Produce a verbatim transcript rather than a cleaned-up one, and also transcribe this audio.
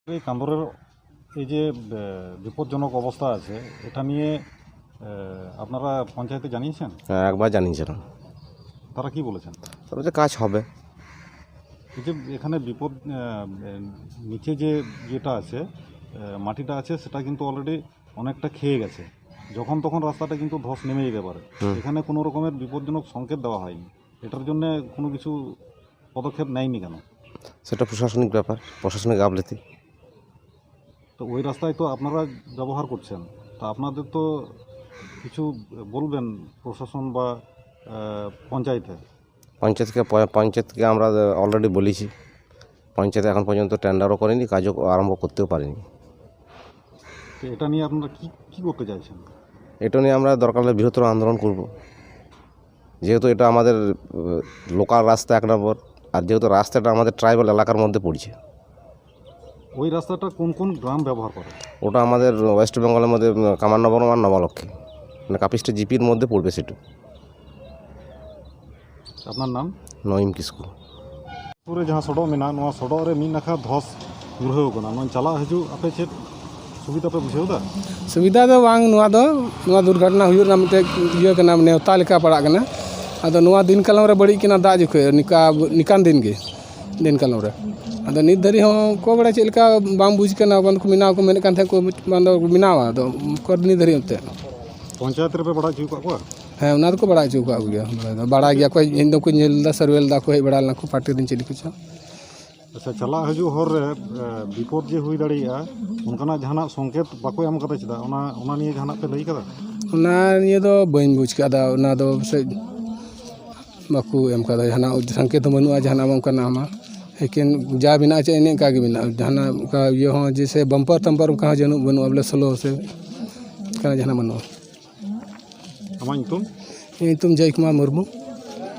এই কান্দরের এই যে, এ, বিপজ্জনক অবস্থা আছে, এটা নিয়ে, এ, আপনারা পঞ্চায়েতে জানিয়েছেন? হ্যাঁ, একবার জানিয়েছিলাম। তারা কি বলেছেন? তারা বলছে কাজ হবে। এই যে এখানে বিপদ, এ, এ, নিচে যে ইয়েটা আছে, এ, মাটিটা আছে, সেটা কিন্তু অলরেডি অনেকটা খেয়ে গেছে। যখন তখন রাস্তাটা কিন্তু ধস নেমে যেতে পারে। হুম। এখানে কোনো রকমের বিপজ্জনক সংকেত দেওয়া হয়নি। এটার জন্য কোনো কিছু পদক্ষেপ নেয়নি কেন? সেটা প্রশাসনিক ব্যাপার, প্রশাসনিক গাফলতি। তো ওই রাস্তায় তো আপনারা ব্যবহার করছেন, তা আপনাদের তো কিছু বলবেন প্রশাসন বা, আহ, পঞ্চায়েতে। পঞ্চায়েতকে প-, পঞ্চায়েতকে আমরা অলরেডি বলেছি। পঞ্চায়েত এখন পর্যন্ত টেন্ডারও করেনি, কাজও আরম্ভ করতেও পারেনি। তো এটা নিয়ে আপনারা কি, কি করতে চাইছেন? এটা নিয়ে আমরা দরকার হলে বৃহত্তর আন্দোলন করব, যেহেতু এটা আমাদের, আহ, লোকাল রাস্তা এক নম্বর, আর যেহেতু রাস্তাটা আমাদের ট্রাইবাল এলাকার মধ্যে পড়ছে। ওই রাস্তাটা কোন কোন গ্রাম ব্যবহার করে? ওটা আমাদের ওয়েস্ট বেঙ্গলের মধ্যে, উম, কামারনগরম আর নবালক্ষী, মানে কাপিস্ট জিপির মধ্যে পড়বে সেটা। আপনার নাম? ᱱᱚᱭᱤᱢ ᱠᱤᱥᱠᱩ᱾ ᱯᱩᱨᱟᱹ ᱡᱟᱦᱟᱸ ᱥᱚᱰᱚᱜ ᱢᱮᱱᱟᱜᱼᱟ, ᱱᱚᱣᱟ ᱥᱚᱰᱚᱜ ᱨᱮ ᱢᱤᱫ ᱱᱟᱠᱷᱟ ᱫᱷᱚᱥ ᱧᱩᱨᱦᱟᱹᱣ ᱠᱟᱱᱟ᱾ ᱱᱚᱣᱟ ᱪᱟᱞᱟᱜ ᱦᱤᱡᱩᱜ ᱟᱯᱮ ᱪᱮᱫ ᱥᱩᱵᱤᱫᱷᱟ ᱯᱮ ᱵᱩᱡᱷᱟᱹᱣ ᱮᱫᱟ? ᱥᱩᱵᱤᱫᱷᱟ ᱫᱚ ᱵᱟᱝ, ᱱᱚᱣᱟ ᱫᱚ, ᱱᱚᱣᱟ ᱫᱩᱨᱜᱷᱚᱴᱚᱱᱟ ᱦᱩᱭᱩᱜ ᱨᱮᱱᱟᱜ ᱢᱤᱫᱴᱮᱡ ᱤᱭᱟᱹ ᱠᱟᱱᱟ, ᱱᱮᱣᱛᱟ ᱞᱮᱠᱟ ᱯᱟᱲᱟᱜ ᱠᱟᱱᱟ᱾ ᱟᱫᱚ ᱱᱚᱣᱟ ᱫᱤᱱ ᱠᱟᱞᱚᱢ ᱨᱮ ᱵᱟᱹᱲᱤᱡ ᱠᱟᱱᱟ, ᱫᱟᱜ ᱡᱚᱠᱷᱚᱡ ᱱᱤᱠᱟ, ᱱᱤᱠᱟᱱ ᱫᱤᱱ ᱜᱮ, ᱫᱤᱱ ᱠᱟᱞᱚᱢ ᱨᱮ᱾ ᱟᱫᱚ ᱱᱤᱛ ᱫᱷᱟᱹᱨᱤᱡ ᱦᱚᱸ ᱚᱠᱚᱭ ᱵᱟᱲᱟᱭ ᱪᱮᱫ ᱞᱮᱠᱟ ᱵᱟᱝ ᱵᱩᱡᱽ ᱠᱟᱱᱟ, ᱵᱟᱝ ᱫᱚᱠᱚ ᱢᱮᱱᱟᱣ ᱠᱚ ᱢᱮᱱᱮᱫ ᱠᱟᱱ ᱛᱟᱦᱮᱸᱫ ᱠᱚ, ᱵᱟᱝ ᱫᱚ ᱵᱮᱱᱟᱣᱟ, ᱟᱫᱚ ᱚᱠᱚᱭ ᱱᱤᱛ ᱫᱷᱟᱹᱨᱤᱡ ᱚᱱᱛᱮ᱾ ᱯᱚᱧᱪᱟᱭᱮᱛ ᱨᱮᱯᱮ ᱵᱟᱲᱟᱭ ᱦᱚᱪᱚ ᱟᱠᱟᱫ ᱠᱚᱣᱟ? ᱦᱮᱸ, ᱚᱱᱟ ᱫᱚᱠᱚ ᱵᱟᱲᱟᱭ ᱦᱚᱪᱚ ᱟᱠᱟᱫ ᱠᱚᱜᱮᱭᱟ, ᱵᱟᱲᱟᱭ ᱫᱚ ᱵᱟᱲᱟᱭ ᱜᱮᱭᱟ ᱠᱚ, ᱤᱧ ᱫᱚᱠᱚ ᱧᱮᱞ ᱞᱮᱫᱟ, ᱥᱟᱨᱣᱮ ᱞᱮᱫᱟ ᱠᱚ, ᱦᱮᱡ ᱵᱟᱲᱟ ᱞᱮᱱᱟ ᱠᱚ ᱯᱟᱨᱴᱤ ᱨᱮᱱ ᱪᱤᱞᱤ ᱠᱚᱪᱚ᱾ ᱟᱪᱪᱷᱟ, ᱪᱟᱞᱟᱜ ᱦᱤᱡᱩᱜ ᱦᱚᱨ ᱨᱮ, ᱮ, ᱵᱤᱯᱚᱫ ᱡᱮ ᱦᱩᱭ ᱫᱟᱲᱮᱭᱟᱜᱼᱟ, ᱚᱱᱠᱟᱱᱟᱜ ᱡᱟᱦᱟᱱᱟᱜ ᱥᱚᱝᱠᱮᱛ ᱵᱟᱠᱚ ᱮᱢ ᱠᱟᱫᱟ ᱪᱮᱫᱟᱜ? ᱚᱱᱟ, ᱚᱱᱟ ᱱᱤᱭᱮ ᱡᱟᱦᱟᱱᱟᱜ ᱯᱮ ᱞᱟᱹᱭ ᱠᱟᱫᱟ? ᱚᱱᱟ ᱱᱤᱭᱮ ᱫᱚ ᱵᱟᱹᱧ ᱵᱩᱡᱽ ᱠᱟᱫᱟ, ᱚᱱᱟ ᱫᱚ ᱯᱟᱥᱮᱡ ᱵᱟᱠᱚ ᱮᱢ ᱠᱟᱫᱟ, ᱡᱟᱦᱟᱱᱟᱜ ᱥᱚᱝᱠᱮᱛ ᱦᱚᱸ ᱵᱟᱹᱱᱩᱜᱼᱟ, ᱡᱟᱦᱟᱱᱟᱜ ᱦᱚᱸ ᱚᱱᱠᱟᱱᱟᱜ ᱢᱟ᱾ ᱮᱠᱮᱱ ᱡᱟ ᱢᱮᱱᱟᱜᱼᱟ ᱪᱮᱫ ᱤᱱᱟᱹ ᱤᱱᱠᱟ ᱜᱮ ᱢᱮᱱᱟᱜᱼᱟ, ᱡᱟᱦᱟᱱᱟᱜ ᱚᱱᱠᱟ ᱤᱭᱟᱹ ᱦᱚᱸ ᱡᱮᱭᱥᱮ ᱵᱟᱢᱯᱟᱨ ᱴᱟᱢᱯᱟᱨ ᱚᱱᱠᱟ ᱦᱚᱸ ᱡᱟᱹᱱᱩᱜ ᱵᱟᱹᱱᱩᱜᱼᱟ, ᱵᱚᱞᱮ ᱥᱳᱞᱳ ᱥᱮ ᱚᱱᱠᱟᱱᱟᱜ ᱡᱟᱦᱟᱱᱟᱜ ᱵᱟᱹᱱᱩᱜᱼᱟ᱾ ᱟᱢᱟᱜ ᱧᱩᱛᱩᱢ? ᱤᱧᱟᱹᱜ ᱧᱩᱛᱩᱢ ᱡᱚᱭ ᱠᱩᱢᱟᱨ ᱢᱩᱨᱢᱩ᱾